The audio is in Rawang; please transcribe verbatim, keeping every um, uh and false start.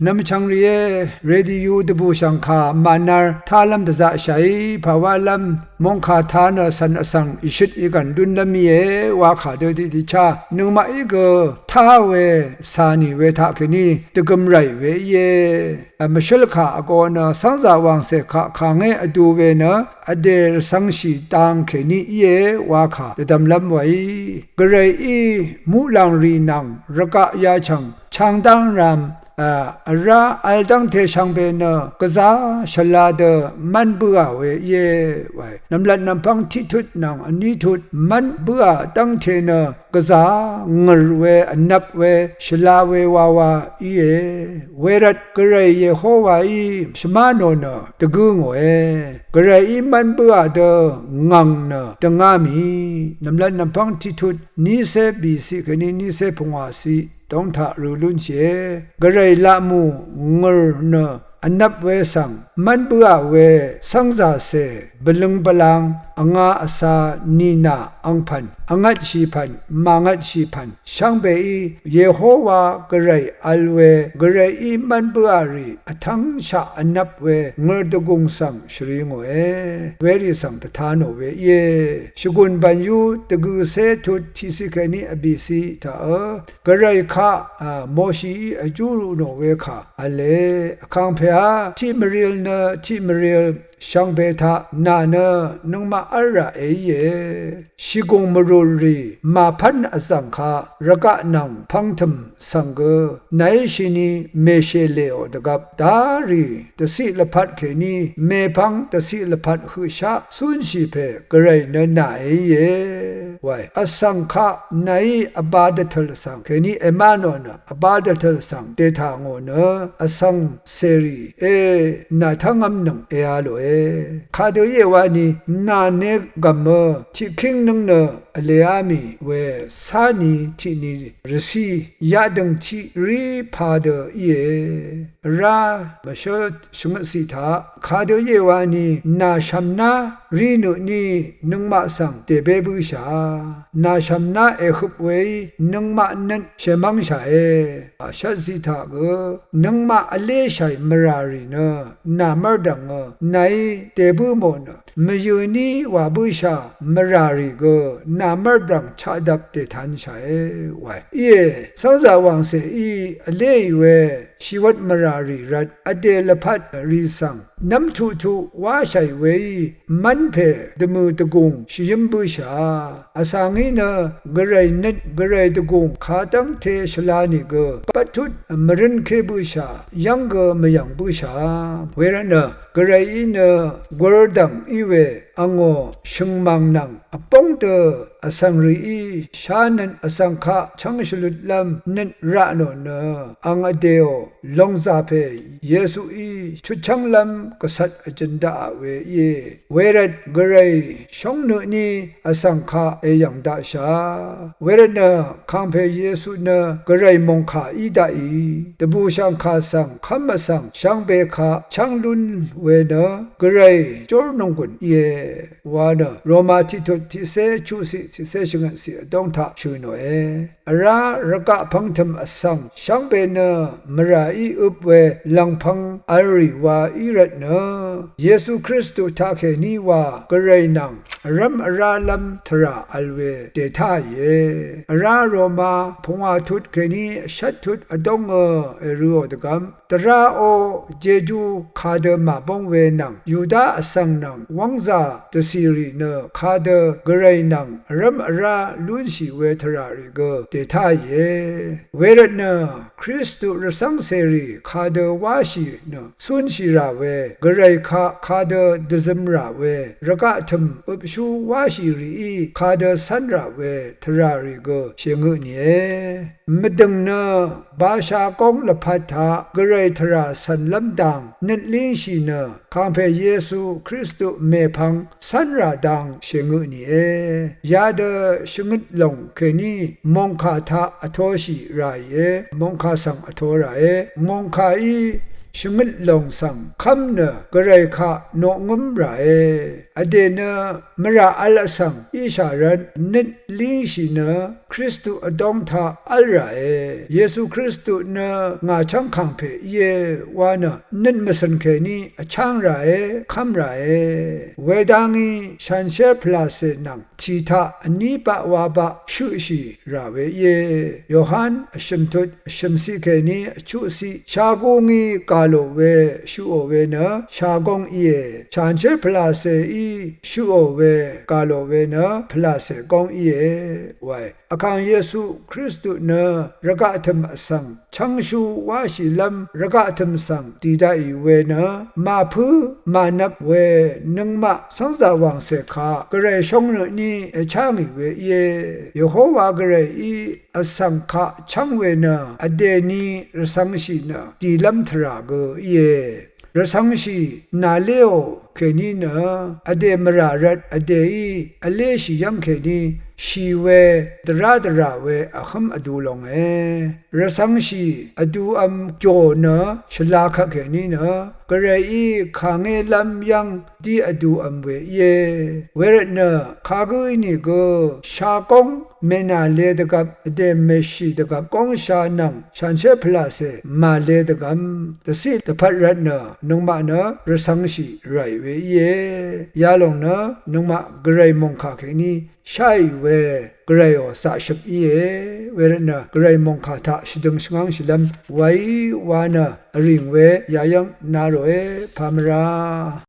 Nvmchvng rìé, radio dvbùshv̀ngkà mànar tálv́m dvzaqshàí pàwálv́m mòngkà tā nø cv̀n vsvng ìshøt ìgv̀n lúnlv́m íe wa kà dø tiqtiqchá nøngmaqí gø tá we cà nì we taqkèní dvgøm ràì we íe. Mvshǿl kà vgō nø cv́ngzà wàngcè kaq kàngé vdu we nø vdè rvcv̄ngshì dang kèní íe wa kà dvdvmlv́m weí, Gvrayí muqlàng rì nvng rvgaq yachv̀ng chang dáng ram vrá vl dv́ngte shvngbe nø gvzá shvla dø mv́n bǿà we íe wae. Nv̀mlat nv̀mpv́ng tiqtut nvng vní tut mv́n bǿà dv́ngte nø gvzá ngø̀r we vnvp we shvla we wawa íe. Wervt Gvray Yehowaí shvmá nò nø dvgǿ ngòe. Gvrayí mv́n bǿà dø ngv̀ng nø dvngá mì. Nv̀mlat nv̀mpv́ng tiqtut nícé bìciq kèní nícé pungwàciq dóng taq rø lúnshìe. Gvray laqmù ngø̀r nø vnvp we svng mv́n bǿà we cv́ngzàcè bvløng bvlang vnga vca nìnà angpv̀n vngvtshì pv̀n màngvtshì pv̀n shvngbeí Yehowa Gvray vl we Gvrayí mv́n bǿà rì vtv́ngshaq vnvp we ngø̀r dvgùng svng shvri ngòe. Werì svng dvta nò we íe. Shvgùn bv̀n yú dvgø̀cé tut tiqciq kèní vbìciq taqø Gvray kaq Moshií vjú rú nò we kà v̄le. Vkàngpèá tiq mvril nø tiq mvril shvngbe taq nà nø nøngmaq v́lrà èíe. Shìgùng mvrùlrì màpv́n vzv̀ng kaq rvgaq nvng pv̄ngtø̀m svng gø nàí shini mèshèlèò dvgvp darì dvciq lvpat kèní mèpvng dvciq lvpat høqshaq cúnshì pè Gvray nø nà èíe. Wae, vsvng kaq nàí vbā dvtø̀l svng kèní èmá nò nø vbā dvtø̀l svng dètà ngò nø vsvng cèrì e nà tv́ngv́m nøng èa lòe. Kadø íe wani nà negv̀mø tiqkíng nǿng nø vlèá mì we cáni tiqni rvcí yadø̀ng tiq rí padø íe. Vrá mvshǿl shvngøtciq taq kadø íe wani nà shv̀mná rí nø tní nøngmaq svng dèbé bǿshà. Nà shv̀mná èhøp weí nøngmaq nøt shèmv́ngshàe. Shvtciq taq gø nøngmaq vléshàì mvrà rì nø nà mv́rdv̀ngø nàí dèbǿ mò nø mvyø̄ní wà bǿshà mvrà rì gø nà mv́rdv̀ng chaqdvp dètanshàe wae. Íe, cv́ngzà wàngcèí vléì we shìwvt mvrà rì rvt vdè lvpat rì svng nv́m tuqtuq wáshàì weí mv́npè dvmø̀ dvgùng shvyǿm bǿshà. Vsa ngí nø Gvray nøt Gvray dvgùng kadv́ngte shvla nìgø bvttut mvrǿnké bǿshà yv́ng gø mvyv̀ng bǿshà. Wervtnø Gvrayí nø gurdv̀ng í we angò shø̀ngmàng nvng vbóng dø vsvng rìí shánøt vsvng kaq chv́ng shvlutlv́m nøt ra nò nø ang vdèò lòngzà pè Yesuí chutchv́nglv́m gvcvt vjøn daqà we íe. Wervt Gvray shóng nø tní vsvng kaq èyv̀ng daqshà. Wervtnø kàngpè Yesu nø Gvray mòngkà í daqì dvbùshv̀ngkà svng kv́m vsvng shvngbe kaq chv́ng lún we nø Gvray jórnònggùn íe wa nø Roma tiqtut tiqcé chuqciq tiqcé shvngøtciq vdóng taq shø̀ nòe. Vrá rvgaq pv̄ngtø̀m vsvng shvngbe nø mvràí øp we lv̀ngpv̄ng v̄l rì wa í rvtnø Yesu Kristu taqkèní wa Gvray nvng vrv́m vrálv́m tvrà vl we dètáìe. Vrá Roma pungwà tut kèní shvt tut vdóngø èrøò dvgv́m dvrá ó jejú kadø màbóng we nvng Yuda vsvng nvng wv́ngzà dvcìrì nø kadø Gvray nvng vrv́m vrá lúnshì we tvrà rì gø dètáìe. Wervtnø Kristu rvcv́ngcèrì kadø wáshì nø cúnshì rà we Gvray kaq kadø dvzøm rà we rvgaq tø̀m øpshú wáshì rìí kadø cv́n rà we tvrà rì gø shèngø nìe. Mvdø̀ng nø basha góng lvpat taq Gvray tvrà cv̀nlv́m dang nøt língshì nø kàngpè Yesu Kristu mèpvng cv́nrà dang shèngø nìe. Yadø shvngøt lòng kèní mòngkà taq vtōshì ràìe, mòngkà svng vtō ràe. Mòngkàí shvngøt lòng svng kv́m nø Gvray kaq noqngǿm ràe. Vdè nø mvrà v̄l vsvng íshà rvt nøt língshì nø Kristu vdóng taq v́l ràe. Yesu Kristu nø ngà chv́ng kàngpè íe wa nø nøt mvcø̀n kèní vcháng ràe, kv́m ràe. Wedá ngí shanshér pvlàcè nvng tì taq vní baq wa baq shøqshì rà we íe. Yohan vshø̀m tut vshø̀m ciq kèní vchuq ciq, shagú ngí gà lò we shøqò we nø shagóng íe. Shanshér pvlàcèí shøqò we gà lò we nø pvlàcè góng íe wae. Vkàng Yesu Kristu nø rvgaq tø̀m vsvng chv́ngshú wáshìlv́m rvgaq tø̀m svng dì daqì we nø màpǿ mànvp we nøngmaq cv́ngzà wàngcè kaq Gvray shóngnø tní èchá ngì we íe. Yehowa Gvrayí vsvng kaq chv́ng we nø vdèni rvcv̄ngshì nø dìlv́m tvrà gø íe. Rvcv̄ngshì nàléò kèní nø vdè mvrà rvt vdèí vléshì yv́ng kèní shì we dvrá dvrà we vhǿm vdu longe. Rvcv̄ngshì vduv̄m jò nø shvla kvt kèní nø Gvrayí kàngélv́m yv́ng dí vduv̄m we íe. Wervtnø kagǿ ínìgø shagóng mènàle dvgvp vdè mèshì dvgvp góngsha nvng shanshér pvlàcè màle dvgvm dvciq dvpvt rvtnø nøngmaq nø rvcv̄ngshì ràì we íe. Yalòng nø nøngmaq Gvray mòngkà kèní sháì we Gvrayò zaqshøp íe. Wervtnø Gvray mòngkà taq shvdøng shvngángshìlv́m waí wa nø vrìng we yayv́ng na ròe pamvra.